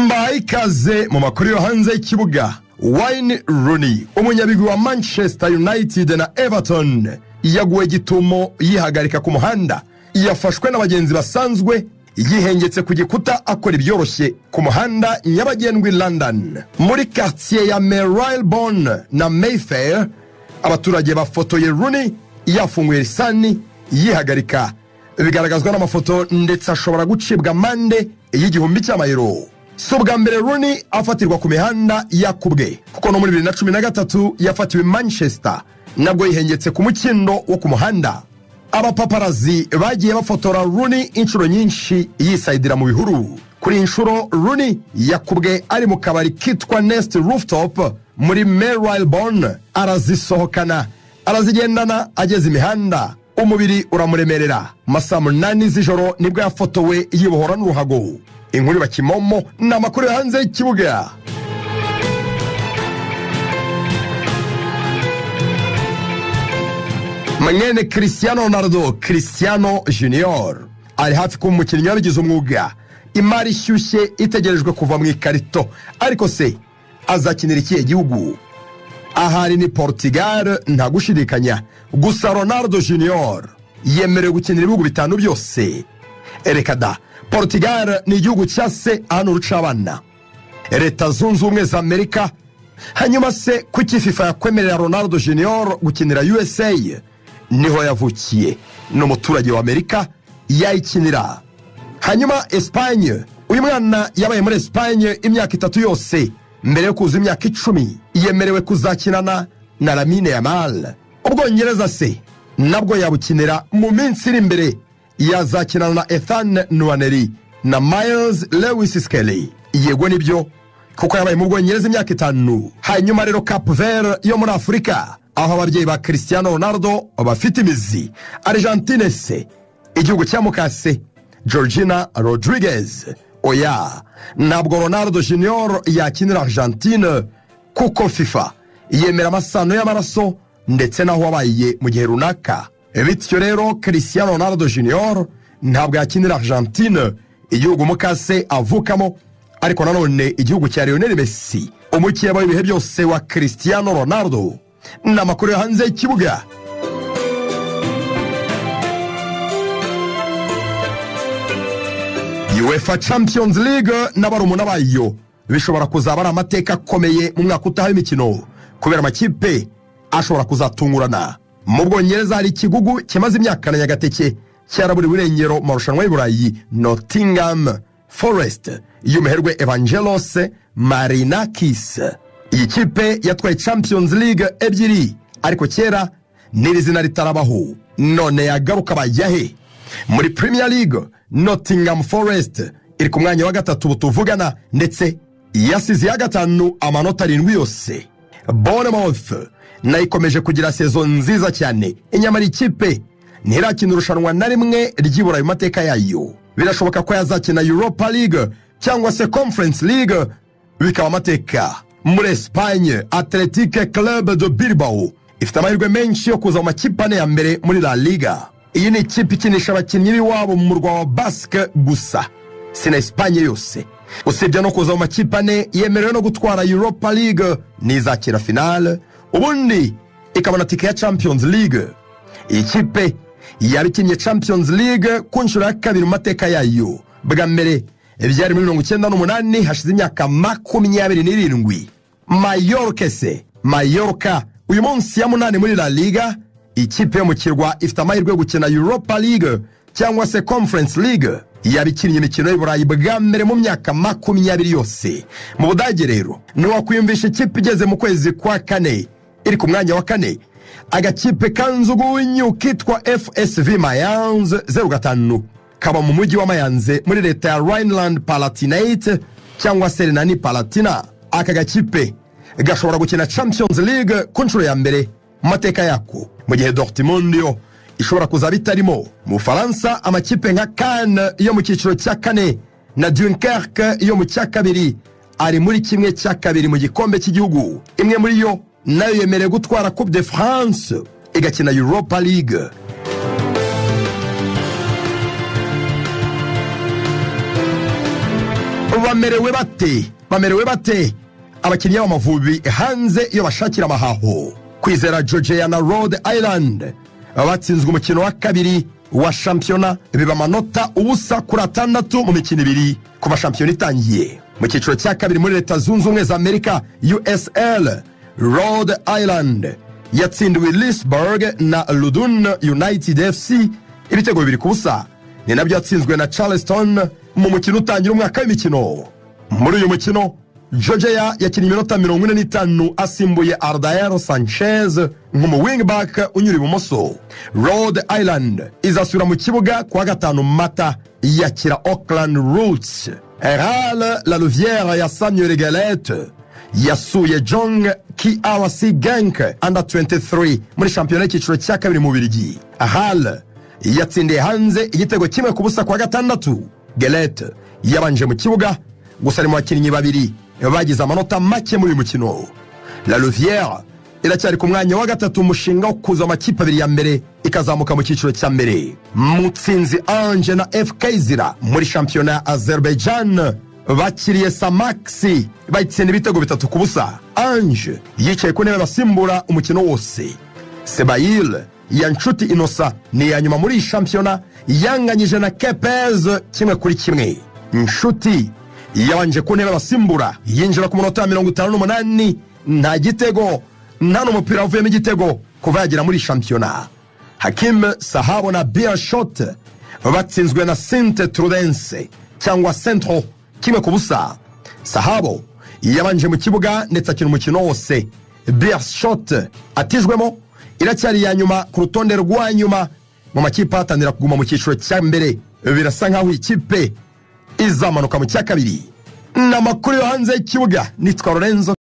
Mbaye ikaze mu makuru yo hanze y'ikibuga. Wayne Rooney, umunyabigwi wa Manchester United na Everton, yaguwe gitumo yihagarika ku muhanda. Yafashwe n'abagenzi basanzwe yihengetse ku gikuta akora ibyoroshye ku muhanda nyabagendwa i London, muri quartier ya Marylebone na Mayfair. Abaturage bafotoye Rooney yafunguye lisani yihagarika, bigaragazwa n'amafoto, ndetse ashobora gucibwa amande y'1000 cy'amayero. Si ubwa mbere Rooney afatirwa ku mihanda yakubwe, kuko no muri 2013 yafatiwe i Manchester, nabwo yihengetse ku mukindo wo ku muhanda. Abapaparazi bagiye bafotora Rooney inshuro nyinshi yisayidira mu bihuru. Kuri iyi nshuro Rooney yakubwe ari mu kabari kitwa Nest Rooftop muri Marylebone, arazisohokana arazigendana, ageze imihanda umubiri uramuremerera. Mu masaha 8 z'ijoro nibwo yafotowe yibohora n'uruhago. Inkuru bakimomo ni amakuru yo hanze y'ikibuga. Mwene Cristiano Ronaldo, Cristiano Junior, ari hafi kuba umukinnyi wabigize umwuga. Imari ishyushye itegerejwe kuva mu ikarito, ariko se azakinira ikihe gihugu? Ahari ni Portugal nta gushidikanya. Gusa Ronaldo Junior yemerewe gukinira ibihugu 5 byose. Reka da, Portugal ni igihugu cya se hano urucabana, Leta Zunze Ubumwe za Amerika. Hanyuma se kuki FIFA yakwemerera Ronaldo Junior gukinira USA? Niho yavukiye, ni umuturage wa Amerika, yayikinira. Hanyuma Espagne, uyu mwana yabaye muri Espagne imyaka 3 yose mbere yo kuza imyaka 10, yemerewe kuzakinana na Lamine Yamal. Ubwongereza se nabwo yabukinira mu minsi iri imbere, yazakinana na Ethan Nwaneri na Miles Lewis Skelly. Yego nibyo, kuko yabaye mu Bwongereza imyaka 5. Hanyuma rero Cape Verde yo muri Afurika, aho ababyeyi ba Cristiano Ronaldo bafite imizi. Argentine se, igihugu cya mukase Georgina Rodriguez. Oya, ntabwo Ronaldo Junior yakinira Argentine, kuko FIFA yemera amasano y'amaraso ndetse n'aho wabaye mu gihe runaka. Bityo rero Cristiano Ronaldo Junior ntabwo yakinira Argentine, igihugu mukase avukamo, ariko nanone igihugu cya Lionel Messi, umukeba w'ibihe byose wa Cristiano Ronaldo. Ni amakuru yo hanze y'ikibuga. UEFA Champions League n'abarumuna bayo bishobora kuzaba ari amateka akomeye mu mwaka utaha w'imikino, kubera amakipe ashobora kuzatungurana. Mu Bwongereza hari ikigugu kimaze imyaka na nyagateke cyaraburiwe irengero mu marushanwa y'Iburayi, Nottingham Forest y'umuherwe Evangelos Marinakis. Iyi kipe yatwaye Champions League 2, ariko kera n'iri zina ritarabaho, none yagaruka bajya he? Muri Premier League Nottingham Forest iri ku mwanya wa 3 ubu tuvugana, ndetse yasize iya 5 amanota 7 yose. Bournemouth nayo ikomeje kugira sezo nziza cyane, inyamara ikipe ntirakina irushanwa na rimwe ry'Iburayi mu mateka yayo. Birashoboka ko yazakina Europa League cyangwa se Conference League, bikaba amateka. Muri Espagne, Athletic Club de Bilbao ifite amahirwe menshi yo kuza mu makipe 4 ya mbere muri La Liga. Iyi ni ikipe ikinisha abakinnyi b'iwabo mu murwa wa Basque gusa, si na Espagne yose. Usibye no kuza mu makipe 4, yemerewe no gutwara Europa League n'izakira finale, ubundi ikabona tike ya Champions League. Iyi kipe yabikinnye Champions League ku nshuro ya 2 mu mateka yayo. Bwa mbere byari muri 1998, hashize imyaka 27. Mallorca se, Mallorca uyu munsi ya 8 muri La Liga, ikipe yo mu kirwa ifite amahirwe yo gukina Europa League cyangwa se Conference League. Yabikinnye imikino y'Iburayi bwa mbere mu myaka 20 yose. Mu Budage rero ntiwakwiyumvisha ikipe igeze mu kwezi kwa 4 iri ku mwanya wa 4, agakipe kanzugunyu kitwa FSV Mayence 05, kaba mu mujyi wa Mayence muri leta ya Rhineland Palatinate cyangwa se Rhenanie Palatina. Aka gakipe gashobora gukina Champions League ku nshuro ya mbere mu mateka yako, mu gihe Dortmund yo ishobora kuzaba itarimo. Mu Bufaransa amakipe nka Cannes yo mu cyiciro cya 4 na Dunkerque yo mu cya 2 ari muri 1/2 mu gikombe cy'igihugu. Imwe muri yo nayo yemerewe gutwara Coupe de France igakina Europa League. Bamerewe bate abakinnyi b'Amavubi hanze iyo bashakira amahaho? Kwizera Georgia na Rhode Island batsinzwe umukino wa kabiri wa shampiyona, biba amanota 0-6 mu mikino 2 kuva shampiyona itangiye. Mu cyiciro cya kabiri muri Leta Zunze Ubumwe za Amerika, USL, Rhode Island yatsindiwe Leesburg na Loudoun United FC ibitego 2-0. Ni nabyo yatsinzwe na Charleston mu mukino utangira umwaka w'imikino. Muri uyu mukino Georgia yakinnye iminota 45 asimbuye Ardael Sanchez nk'umu wingback unyura ibumoso. Rhode Island izasubira mu kibuga kuwa gatanu Mata yakira Oakland Roots. Real La Louvière ya Samuel Galette yasuye Jong KRC Genk under 23 muri shampiyona y'icyiciro cya kabiri mu Bubiligi. Real yatsindiye hanze igitego 1-0 kuwa gatandatu. Galette yabanje mu kibuga gusa ari mu bakinnyi babiri bagize amanota make muri uyu mukino. La Louvière iracyari ku mwanya wa gatatu umushinga wo kuza amakipe abiri ya mbere ikazamuka mu cyiciro cya mbere. Mutsinzi Ange na FK Zira muri shampiyona ya Azerbaijan bakiriye Samaxi bayitsinda ibitego 3-0. Ange yicaye ku ntebe basimbura umukino wose. Sebayil ya Nshuti Inosa ni iya nyuma muri shampiyona, yanganyije na Kepez 1-1. Nshuti yabanje ku ntebe basimbura, yinjira ku munota wa 58, nta gitego nta n'umupira wavuyemo igitego kuva yagera muri shampiyona. Hakim Sahabo na Beerschot batsinzwe na Sainte Trudense cyangwa Centro 1-0. Sahabo yabanje mu kibuga ndetse akina umukino wose. Beerschot atijwemo iracyari iya nyuma ku rutonde rwa nyuma mu makipe ahatanira kuguma mu cyiciro cya mbere. Birasa nkaho ikipe izamanuka mu cya kabiri. Ni amakuru yo hanze y'ikibuga. Nitwa Lorenzo.